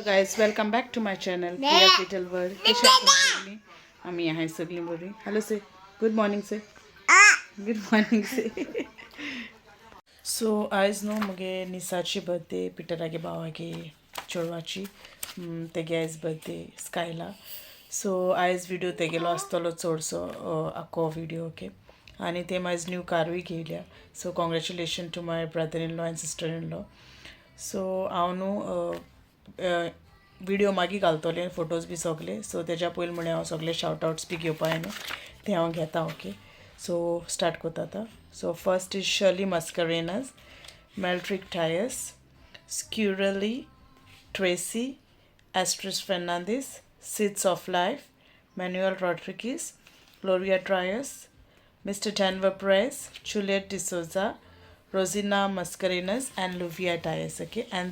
Guys, welcome back to my channel Priya's little world. कशी आसा सगळीं? आमी आहाय सगळीं बरी. Hello say, good morning say, good morning say. So आयज न्हू मुगे निसाची बर्थडे, पिटरागे भावागे चेडवाची, तेगे आयज बर्थडे स्कायला. सो आयज व्हिडिओ तेगेलो आसतलो चडसो, आख्खो व्हिडिओ. ओके, आनी ते आयज new कारूय घेयल्या. So congratulation to my brother in law and sister in law. So हांव न्हू व्हिडिओ मागीर घालतलें, फोटोज बी सगले. सो तेज्या पयलीं म्हळ्यार हांव सगले शावट आवट्स बी घेवपा न्हू, ते हांव घेता. ओके, सो स्टार्ट करता आतां. So first is Shirley Mascarenhas, Meldrick Dias, Squirrely Tracy, Astris Fernandes, Seeds of Life, Manuel Rodrigues, Gloria Dias, Mr. Denver Perez, Juliet D'Souza, Rosina Mascarenas, and Luvia Dias. Okay, and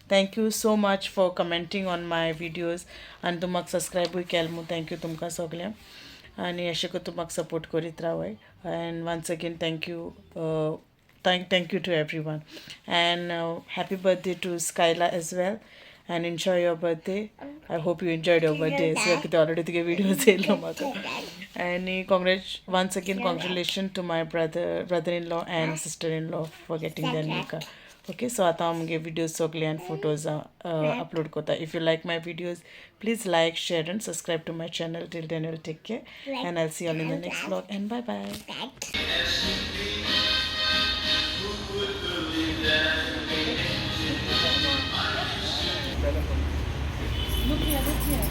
thank you so much for commenting on my videos and तुमक सबस्क्रायबूय केल म्हूण thank you तुमकां सगल्यांक. आनी अशें करून तुमकां support करीत रावय. And once again thank you, thank you to everyone, and happy birthday to Skyla as well, and enjoy your birthday. I hope you enjoyed your birthday as well. कितें already तुगे videos येयलो म्हाका. And once again congratulations to my brother-in-law and sister-in-law for getting their new car. Okay, so आतां हांव मुगे videos सगळे आनी photos upload करता. If you like my videos, please like, share and subscribe to my channel. Till then, will take care and I'll see you all in the next vlog, and bye bye. Look here, look here.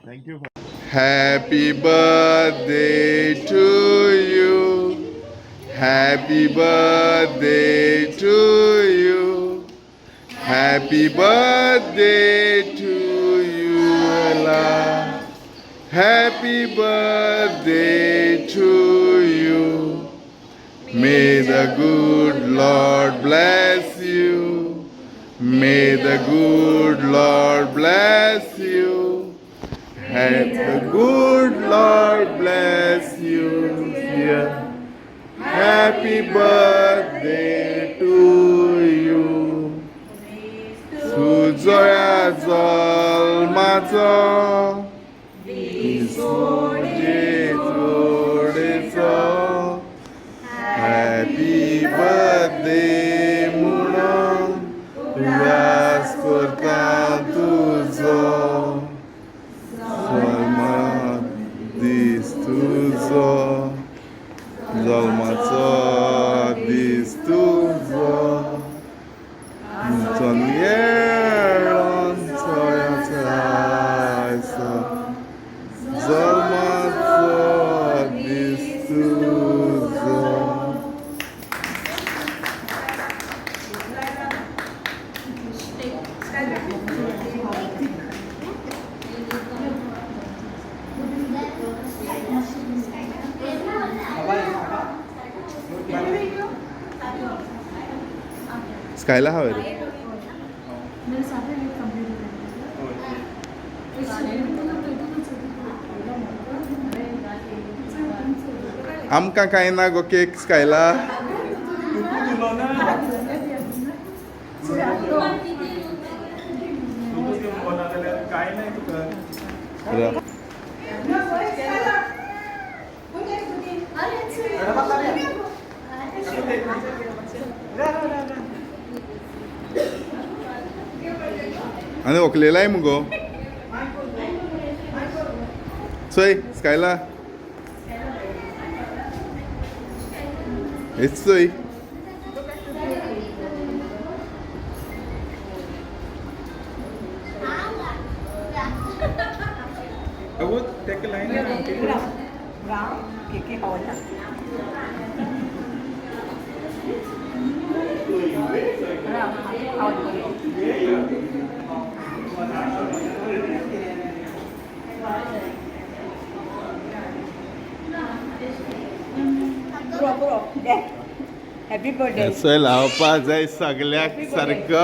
Thank you. Happy birthday to you. Happy birthday to you. Happy birthday to you, Ella. Happy birthday to you. May the good Lord bless you. May the good Lord bless you. May the good Lord bless you, dear. Happy birthday to you. तुजोया जल्माचो जोडेचो happy birthday म्हणून उगडास करता तुजो जल्मा दीस तुजो, जल्माचो दीस तुजो येळोन चोयाचो जल्मा. स्कायला हा रे. आमकां कांय ना गो केक स्कायला. काय नाही तुका. आनी व्हंकलेलाय मुगो चोय स्कायला, हेच चोय. अगो तेका लायन. Happy birthday. असं लावपा जाय सगळ्याक सारको.